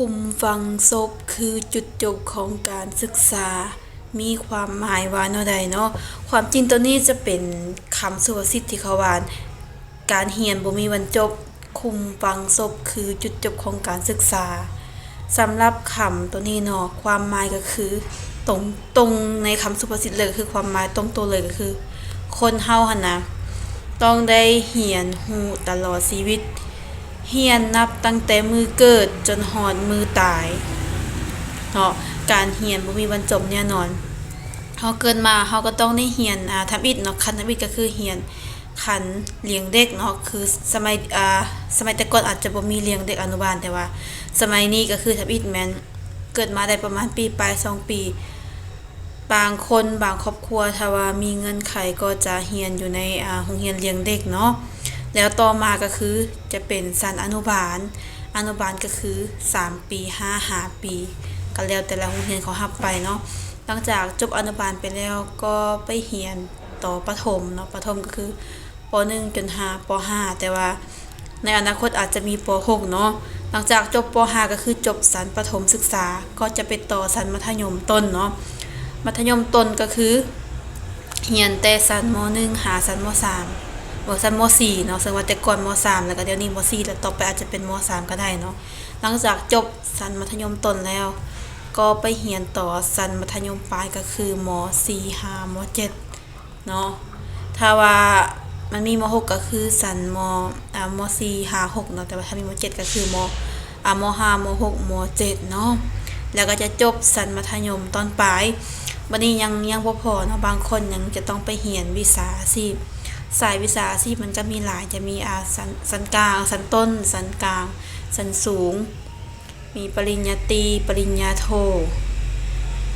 ຂຸມຝັງສົບຄືຈຸດຈົບຂອງການສຶກສາ ມີຄວາມໝາຍວ່າແນວໃດເນາະ? ຄວາມຈິງໂຕນີ້ຈະເປັນຄຳສຸພາສິດທີ່ເຂົາວ່າ ການຮຽນບໍ່ມີວັນຈົບ, ຂຸມຝັງສົບຄືຈຸດຈົບຂອງການສຶກສາ. ສຳລັບຄຳໂຕນີ້ເນາະ, ຄວາມໝາຍກໍຄື ຕົງ, ຕົງໃນຄຳສຸພາສິດເລີຍ ກໍຄືຄວາມໝາຍຕົງໂຕເລີຍ ກໍຄື ຄົນເຮົາຫັ້ນນະ ຕ້ອງໄດ້ຮຽນຮູ້ຕະຫຼອດຊີວິດ, ຮຽນນັບຕັ້ງແຕ່ມື້ເກີດຈົນຮອດມື້ຕາຍເນາະ. ການຮຽນບໍ່ມີວັນຈົບແນ່ນອນ. ເຮົາເກີດມາເຮົາກໍຕ້ອງໄດ້ຮຽນ, ອ່າ, ທຳອິດເນາະ, ຂັ້ນທຳອິດກໍຄືຮຽນ ຂັ້ນລ້ຽງເດັກເນາະ, ຄືສະໄໝ, ອ່າ, ສະໄໝແຕ່ກ່ອນອາດຈະບໍ່ມີລ້ຽງເດັກອະນຸບານ, ແຕ່ວ່າສະໄໝນີ້ກໍຄືທຳອິດແມ່ນເກີດມາໄດ້ປະມານປີປາຍ ສອງປີ. ບາງຄົນ, ບາງຄອບຄົວ ຖ້າວ່າມີເງື່ອນໄຂກໍຈະຮຽນຢູ່ໃນ, ອ່າ, ໂຮງຮຽນລ້ຽງເດັກເນາະ. ແລ້ວຕໍ່ມາກໍຄືຈະເປັນຊັ້ນອະນຸບານ, ອະນຸບານກໍຄືສາມປີ ຫາ ຫ້າປີ, ກໍແລ້ວແຕ່ລະໂຮງຮຽນເຂົາຮັບໄປເນາະ. ຫຼັງຈາກຈົບອະນຸບານໄປແລ້ວ ກໍໄປຮຽນຕໍ່ປະຖົມເນາະ, ປະຖົມກໍຄື ປໍໜຶ່ງຈົນຫາ ປໍຫ້າ ແຕ່ວ່າໃນອະນາຄົດອາດຈະມີ ປໍຫົກເນາະ. ຫຼັງຈາກຈົບ ປໍຫ້າ ກໍຄືຈົບຊັ້ນປະຖົມສຶກສາ ກໍຈະໄປຕໍ່ຊັ້ນມັດທະຍົມຕົ້ນເນາະ. ມັດທະຍົມຕົ້ນກໍຄືຮຽນແຕ່ຊັ້ນ ມໍໜຶ່ງ ຫາຊັ້ນ ມໍສາມ ເອີ ຊັ້ນ ມໍສີ່ເນາະ, ເຊິ່ງວ່າແຕ່ກ່ອນ ມໍສາມ ແລ້ວກໍດຽວນີ້ ມໍສີ່ ແລ້ວຕໍ່ໄປອາດຈະເປັນ ມໍສາມ ກໍໄດ້ເນາະ. ຫຼັງຈາກຈົບຊັ້ນມັດທະຍົມຕົ້ນແລ້ວ ກໍໄປຮຽນຕໍ່ຊັ້ນມັດທະຍົມປາຍ ກໍຄື ມໍສີ່ ຫາ ມໍເຈັດ ເນາະ. ຖ້າວ່າມັນມີ ມໍຫົກ ກໍຄືຊັ້ນ ມໍ ອ່າ ມໍສີ່ ຫາ ຫົກ ເນາະ, ແຕ່ວ່າຖ້າມີ ມໍເຈັດ ກໍຄື ມໍ ອ່າ ມໍຫ້າ ມໍຫົກ ມໍເຈັດ ເນາະ, ແລ້ວກໍຈະຈົບຊັ້ນມັດທະຍົມຕອນປາຍ. ບັດນີ້ຍັງ, ຍັງບໍ່ພໍເນາະ, ບາງຄົນຍັງຈະຕ້ອງໄປຮຽນວິຊາອາຊີບ. ສາຍວິຊາອາຊີບມັນກໍມີຫຼາຍ, ຈະມີ ອ່າ ຊັ້ນ, ຊັ້ນກາງ, ຊັ້ນຕົ້ນ, ຊັ້ນກາງ, ຊັ້ນສູງ. ມີປະລິນຍາຕີ, ປະລິນຍາໂທ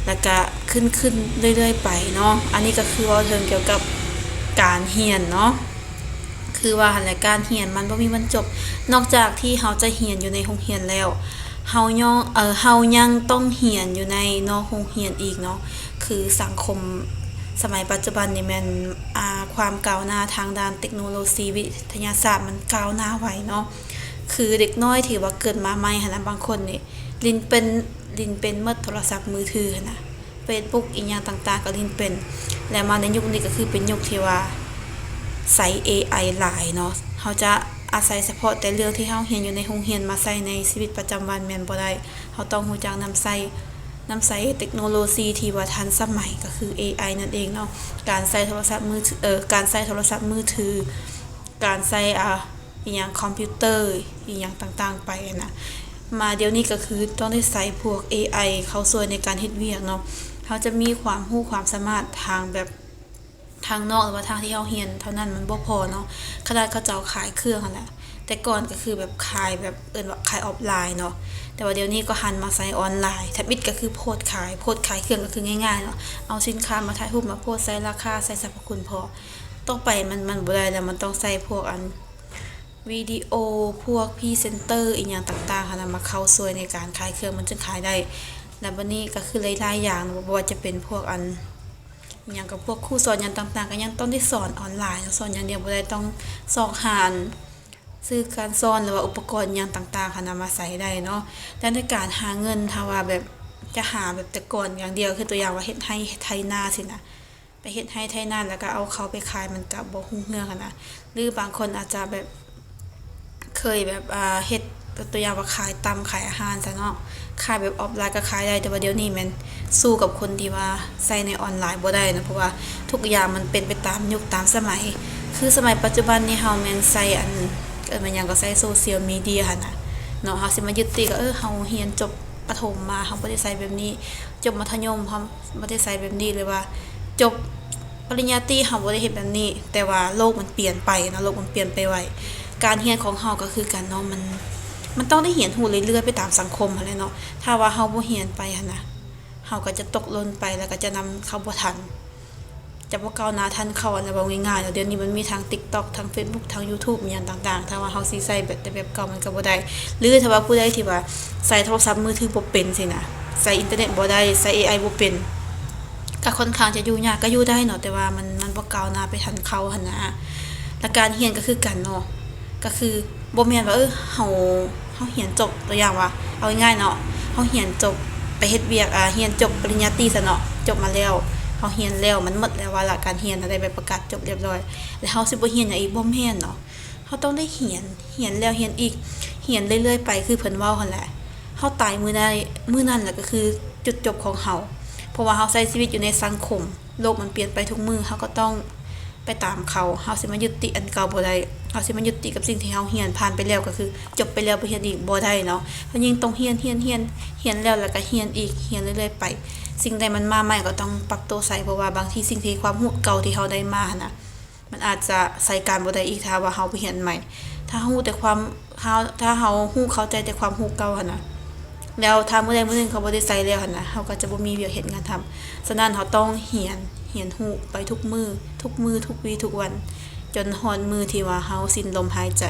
ແລ້ວກະຂຶ້ນ, ຂຶ້ນເລື້ອຍໆໄປເນາະ. ອັນນີ້ກໍຄືເວົ້າເຖິງກ່ຽວກັບການຮຽນເນາະ, ຄືວ່າຫັ້ນແຫຼະ ການຮຽນມັນບໍ່ມີວັນຈົບ. ນອກຈາກທີ່ເຮົາຈະຮຽນຢູ່ໃນໂຮງຮຽນແລ້ວ ເຮົາຍັງ, ເອີ, ເຮົາຍັງຕ້ອງຮຽນຢູ່ໃນນອກໂຮງຮຽນອີກເນາະ, ຄືສັງຄົມສະໄໝປັດຈຸບັນນີ້ແມ່ນ, ອ່າ, ຄວາມກ້າວໜ້າທາງດ້ານເຕັກໂນໂລຊີ ວິທະຍາສາດມັນກ້າວໜ້າໄວເນາະ. ຄືເດັກນ້ອຍທີ່ວ່າເກີດມາໃໝ່ຫັ້ນນະ, ບາງຄົນນີ້ຫຼິ້ນເປັນ, ຫຼິ້ນເປັນໝົດໂທລະສັບມືຖືຫັ້ນນະ, ເຟສບຸກອີ່ຫຍັງຕ່າງໆກໍຫຼິ້ນເປັນ. ແລ້ວມາໃນຍຸກນີ້ກໍຄືເປັນຍຸກທີ່ວ່າໃຊ້ເອໄອຫຼາຍເນາະ. ເຮົາຈະອາໄສສະເພາະແຕ່ເລື່ອງທີ່ເຮົາຮຽນຢູ່ໃນໂຮງຮຽນມາໃຊ້ໃນຊີວິດປະຈຳວັນແມ່ນບໍ່ໄດ້. ເຮົາຕ້ອງຮູ້ຈັກນຳໃຊ້, ນຳໃຊ້ເຕັກໂນໂລຊີທີ່ວ່າທັນສະໄໝ, ກໍຄືເອໄອນັ້ນເອງເນາະ. ການໃຊ້ໂທລະສັບມືຖື, ເອີ, ການໃຊ້ໂທລະສັບມືຖື, ການໃຊ້, ອ່າ, ອີ່ຫຍັງຄອມພິວເຕີ ອີ່ຫຍັງຕ່າງໆໄປຫັ້ນນະ. ມາດຽວນີ້ກໍຄືຕ້ອງໄດ້ໃຊ້ພວກເອໄອເຂົ້າຊ່ວຍໃນການເຮັດວຽກເນາະ. ເຮົາຈະມີຄວາມຮູ້ຄວາມສາມາດທາງແບບທາງນອກ ຫຼືວ່າທາງທີ່ເຮົາຮຽນເທົ່ານັ້ນມັນບໍ່ພໍເນາະ. ຂະໜາດເຂົາເຈົ້າຂາຍເຄື່ອງຫັ້ນແຫຼະ, ແຕ່ກ່ອນກໍຄືແບບຂາຍແບບເອີ້ນວ່າຂາຍອອຟລາຍເນາະ, ແຕ່ວ່າດຽວນີ້ກໍຫັນມາໃຊ້ອອນລາຍ. ທຳອິດກໍຄືໂພສຂາຍ, ໂພສຂາຍເຄື່ອງກໍຄືງ່າຍໆເນາະ, ເອົາສິນຄ້າມາຖ່າຍຮູບມາໂພສ, ໃສ່ລາຄາ, ໃສ່ສັບພະຄຸນພໍ. ຕໍ່ໄປມັນ, ມັນບໍ່ໄດ້ແລ້ວ, ມັນຕ້ອງໃຊ້ພວກອັນ ວິດີໂອ ພວກພຣີເຊັນເຕີອີ່ຫຍັງຕ່າງໆຫັ້ນນະ ມາເຂົ້າຊ່ວຍໃນການຂາຍເຄື່ອງ ມັນຈຶ່ງຂາຍໄດ້. ແລ້ວບັດນີ້ກໍຄືຫຼາຍໆຢ່າງເນາະ, ບໍ່ວ່າຈະເປັນພວກອັນ ຫຍັງ ກັບພວກຄູສອນຫຍັງຕ່າງໆ ກໍຍັງຕ້ອງໄດ້ສອນອອນລາຍເນາະ, ສອນຢ່າງດຽວບໍ່ໄດ້, ຕ້ອງຊອກຫາ ອັນ ສື່ການສອນ ຫຼືວ່າອຸປະກອນຫຍັງຕ່າງໆຫັ້ນນະ ມາໃຊ້ໄດ້ເນາະ. ແຕ່ໃນການຫາເງິນ ຖ້າວ່າແບບຈະຫາແບບແຕ່ກ່ອນຢ່າງດຽວ ຄືຕົວຢ່າງວ່າເຮັດໄຮ່ໄຖນາຊີ້ນະ, ໄປເຮັດໄຮ່ໄຖນາ ແລ້ວກໍເອົາເຂົ້າໄປຂາຍ ມັນກໍບໍ່ຮຸ່ງເຮືອງຫັ້ນນະ. ຫຼືບາງຄົນອາດຈະແບບເຄີຍແບບ ອ່າ ເຮັດ ຕົວຢ່າງວ່າຂາຍຕຳຂາຍອາຫານຊະເນາະ, ຂາຍແບບອອຟລາຍກໍຂາຍໄດ້, ແຕ່ວ່າດຽວນີ້ແມ່ນສູ້ກັບຄົນທີ່ວ່າໃຊ້ໃນອອນລາຍບໍ່ໄດ້ເນາະ, ເພາະວ່າທຸກຢ່າງມັນເປັນໄປຕາມຍຸກຕາມສະໄໝ. ຄືສະໄໝປັດຈຸບັນນີ້ ເຮົາແມ່ນໃຊ້ອັນ ເອີ້ນວ່າຫຍັງ ກໍໃຊ້ໂຊຊຽວມີເດຍຫັ້ນນະເນາະ. ເຮົາຊິມາຍຶດຕິວ່າ ເອີ ເຮົາຮຽນຈົບປະຖົມມາ ເຮົາບໍ່ໄດ້ໃຊ້ແບບນີ້, ຈົບມັດທະຍົມ ເຮົາບໍ່ໄດ້ໃຊ້ແບບນີ້, ຫຼືວ່າຈົບປະລິນຍາຕີ ເຮົາບໍ່ໄດ້ເຮັດແບບນີ້. ແຕ່ວ່າໂລກມັນປ່ຽນໄປເນາະ, ໂລກມັນປ່ຽນໄປໄວ. ການຮຽນຂອງເຮົາກໍຄືກັນເນາະ, ມັນ, ມັນຕ້ອງໄດ້ຮຽນຮູ້ເລື້ອຍໆໄປຕາມສັງຄົມຫັ້ນແຫຼະເນາະ. ຖ້າວ່າເຮົາບໍ່ຮຽນໄປຫັ້ນນະ, ເຮົາກໍຈະຕົກຫຼົ່ນໄປ ແລ້ວກໍຈະນຳເຂົາບໍ່ທັນ. ຈະບໍ່ກ້າວໜ້າທັນເຂົາ, ອັນນັ້ນເວົ້າງ່າຍໆເນາະ. ດຽວນີ້ມັນມີທັງຕິກຕັອກ ທັງເຟສບຸກ ທັງຢູທູບ ອີ່ຫຍັງຕ່າງໆ, ຖ້າວ່າເຮົາຊິໃຊ້ແບບແຕ່ແບບເກົ່າມັນກໍບໍ່ໄດ້. ຫຼືຖ້າວ່າຜູ້ໃດທີ່ວ່າໃຊ້ໂທລະສັບມືຖືບໍ່ເປັນຊີ້ນະ, ໃຊ້ອິນເຕີເນັດບໍ່ໄດ້, ໃຊ້ເອໄອບໍ່ເປັນ, ກໍຄ່ອນຂ້າງຈະຢູ່ຍາກ. ກໍຢູ່ໄດ້ເນາະ, ແຕ່ວ່າມັນ, ມັນບໍ່ກ້າວໜ້າໄປທັນເຂົາຫັ້ນນະ. ແລະການຮຽນກໍຄືກັນເນາະ, ກໍຄືບໍ່ແມ່ນວ່າ ເອີ ເຮົາ, ເຮົ າຮຽນຈົບ ຕົວຢ່າງວ່າ ເອົາງ່າຍໆເນາະ ເຮົາຮຽນຈົບ ໄປເຮັດວຽກ ອາ ຮຽນຈົບປະລິນຍາຕີຊະເນາະ ຈົບມາແລ້ວ ເຮົາຮຽນແລ້ວ ມັນໝົດແລ້ວ ວາລະການຮຽນ ເຮົາໄດ້ໃບປະກາດຈົບລຽບຮ້ອຍ ແລ້ວເຮົາຊິບໍ່ຮຽນຫຍັງອີກ? ບໍ່ແມ່ນເນາະ ເຮົາຕ້ອງໄດ້ຮຽນ ຮຽນແລ້ວຮຽນອີກ ຮຽນເລື້ອຍໆໄປ ຄືເພິ່ນເວົ້າຫັ້ນແຫຼະ ເຮົາຕາຍມື້ໃດ ມື້ນັ້ນແຫຼະ ກໍຄືຈຸດຈົບຂອງເຮົາ ເພາະວ່າເຮົາໃຊ້ຊີວິດຢູ່ໃນສັງຄົມ ໂລກມັນປ່ຽນໄປທຸກມື້ ເຮົາກໍຕ້ອງ ໄປຕາມເຂົາ ເຮົາຊິມາຍຶດຕິອັນເກົ່າບໍ່ໄດ້ ເຮົາຊິມາຍຶດຕິກັບສິ່ງທີ່ເຮົາຮຽນຜ່ານໄປແລ້ວ ກໍຄືຈົບໄປແລ້ວບໍ່ຮຽນອີກບໍ່ໄດ້ເນາະ ເຮົາຍິ່ງຕ້ອງຮຽນ ຮຽນ ຮຽນ ຮຽນແລ້ວແລ້ວກໍຮຽນອີກ ຮຽນເລື້ອຍໆໄປ ສິ່ງໃດມັນມາໃໝ່ກໍຕ້ອງປັບໂຕໃສ່ ເພາະວ່າບາງທີສິ່ງທີ່ ຄວາມຮູ້ເກົ່າທີ່ເຮົາໄດ້ມາຫັ້ນນະ ມັນອາດຈະໃຊ້ການບໍ່ໄດ້ອີກ ຖ້າວ່າເຮົາບໍ່ຮຽນໃໝ່ ຖ້າເຮົາຮູ້ແຕ່ຄວາມ ເຮົາ ຖ້າເຮົາຮູ້ເຂົ້າໃຈແຕ່ຄວາມຮູ້ເກົ່າຫັ້ນນະ ແລ້ວຖ້າມື້ໃດມື້ໜຶ່ງເຂົາບໍ່ໄດ້ໃຊ້ແລ້ວຫັ້ນນະ ເຮົາກໍຈະບໍ່ມີວຽກເຮັດງານທຳ. ສະນັ້ນເຮົາຕ້ອງຮຽນ, ຮຽນຮູ້ໄປທຸກມື້, ທຸກມື້, ທຸກວີ, ທຸກວັນ, ຈົນຮອດມື້ທີ່ວ່າເຮົາສິ້ນລົມຫາຍໃຈ.